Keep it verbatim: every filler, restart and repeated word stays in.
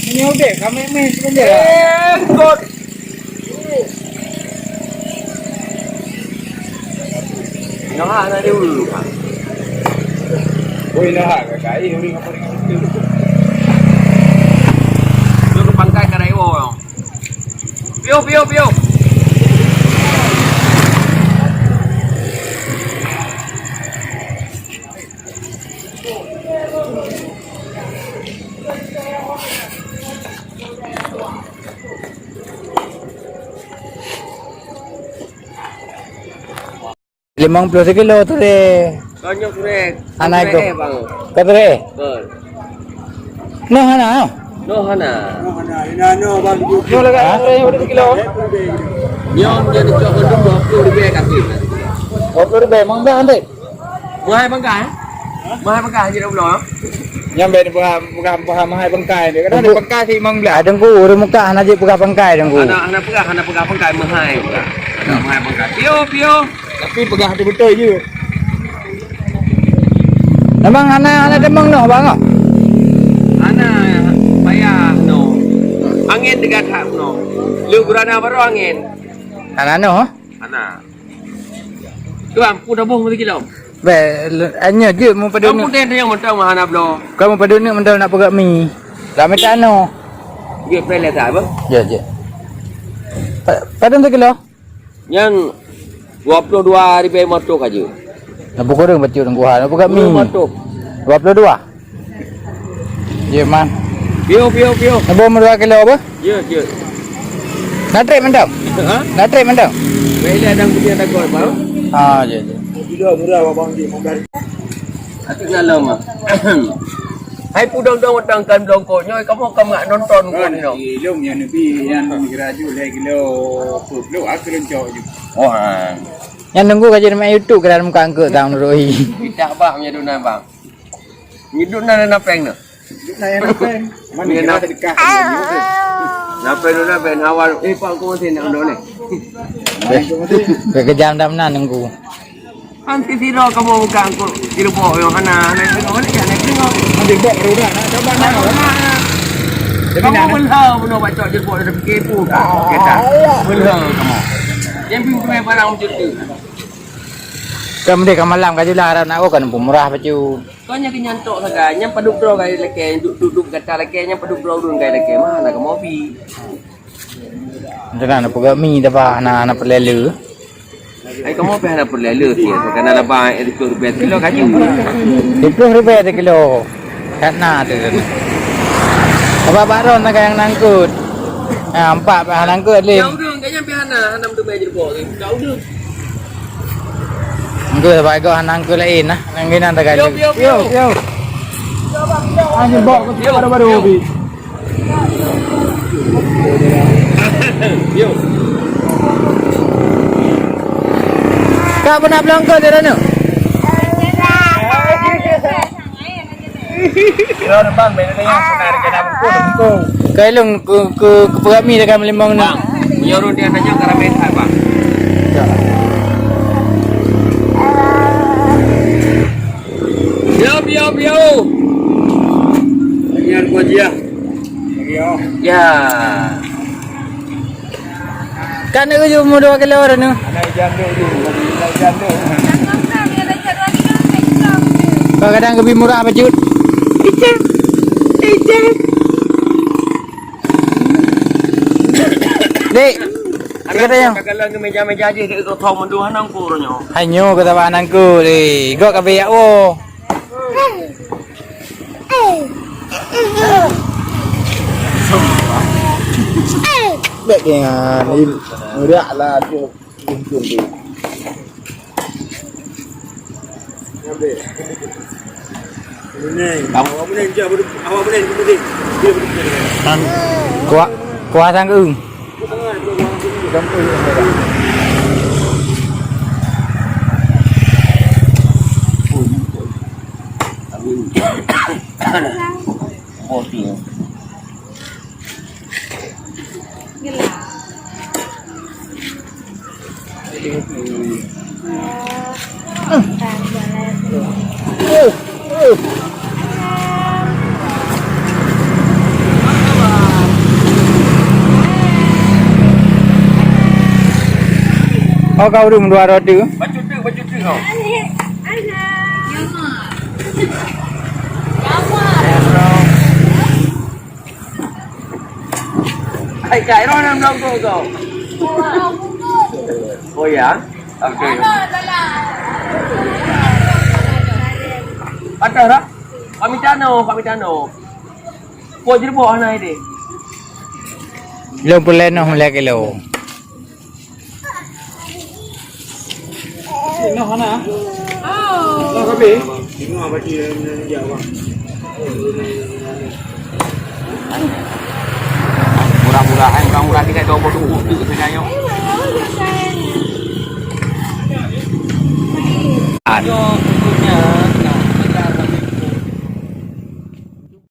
Ini udah, kami main sebentar. Eh, kot. Nah, ada dulu. Oh, ini hak, kakak. Ini apa dengan itu? Itu pangkai karai wo. Piu, piu, piu. Limong ploh sikilo tu deh. Kau nyoe kurek. Anak ikut. Eh, bang. Kau tu deh. Betul. Noh hana. Noh hana. Noh hana. Ina noh bang. Noh lagak. Ha? Kurek udah sikilo. Nyoe dia dicok untuk dua puluh ribu kaki. Dua puluh ribu emang dah nanti. Mahai bangkai, eh? Mahai bangkai haji dua puluh, eh? Nyang ben buah, buah, buah mahai bangkai dia. Kan ada bangkai si imang belah. Ada ku urus muka hana jik peugah bangkai dan ku. Hana, hana peugah, hana peugah bangkai mahai. Hana mahai bangkai. Piu, piu. Tapi peugah tu betul je. Memang hana, hana demang noh bang. Hana payah noh. Angin dekat hak noh. Lu gurana baru angin. Hana noh. Hana. Tuan, ku dah boh mesti kilo. Be, hanya je mu padun. Kamu teh yang mentang hana blo. Kamu padun ni mentang nak peugah mi. Lah minta noh. Dia pilih tak apa? Ya je. Padun tu kilo? Yang dua puluh dua ribu motor aja. Nak pukul dong baca dong kuah, nak peugah mi. Motor. Dua puluh dua. Ya man. Piu, piu, piu. Nak bawa dua kilo apa? Ya, ya. Nak trip mantap? Ha? Nak trip mantap? Baiklah dan punya takut apa? Ah, ya, ya. Tidak murah abang di Manggar. Aku ngalom ah. Hai pudong dong utang kan blongkok nyoe kamu kamu nak nonton kan nyoe. Ilung yang nabi yang geraju leh kilo puluh aku rencok je. Oh. Yang nunggu kaji nama YouTube kira muka angkut tang nurui. Kita abah punya dona bang. Hidup na na peng na. Hidup na na peng. Mana dia sedekah. Na peng na peng awal eh pak aku masih nak dong ni. Kejam dah menan nunggu. Anti siro kamu buka angkut di lubuk yang hana hana tengok ni hana tengok. Nanti bok baru dah nak coba nak. Kamu belha bunuh bacok jebok dari kepo. Kita belha kamu. Yang pimpin barang macam tu. Kamu deh ke malam kajulah harap nak oh kan pemurah baju. Kau nyang keunyan tok sagai, nyang padub droe gai lakée, duek-duek gata lakée, nyang padub droe ureuëng gai lakée, mah na kamoe bi. Macam mana peugah mi dah bah na na peureulée le. Ai kamoe pih hana peureulée le sih, karena laba eh tujuh ribèe kilo kaju. Tujuh ribèe kilo. Kat na tu. Apa baron nak yang nangkut? Ha, empat bah nangkut leh. Yang ureuëng gai nyang pih hana, hana meuteumé jeurbok. Kau ureuëng. Engkau sabai kau hana engkau lain nah. Nang kena tak ada. Yo, yo, yo. Yo, yo. Hanya bawa kau baru-baru bi. Yo. Kau pernah bilang kau dari mana? Kira depan beda dengan senar kena bungkus bungkus. Kai long ke ke ke peugah mi dengan limong ni. Bang, meunyoe dia tanya karamel hai bang. Yo yo yo. Lagi yang kuat ya. Lagi ya. Ya. Kan nak tujuh puluh dua kilo dah tu. Anak ijan tu, anak ijan tu. Kau kadang lebih murah bacut. Ijan. Ijan. Dek. Kata yang. Kagalan ke meja-meja je ke kau tahu menduh nang kurunyo. Hanyo kata bah nangku deh. Gok kabe yak wo. Bèk dengan meriah lah tu. Untung tu. Awak boleh je, awak boleh kemudian. Dia boleh. Kuah kuah tanggung. Oh, kau dum dua roti. Bacut tu, bacut tu kau. Hai, Kak, Iro nak blok kau. Oh ya. Okey. Patah tak? Pak Mitano, Pak Mitano. Kau jerboh anak ini. Lom pulai noh mulai kilo. Noh hana? Noh habis? Tengok bagi dia, dia, dia, abang. Murah-murah, eh, murah-murah kita dua puluh tu saja, yuk.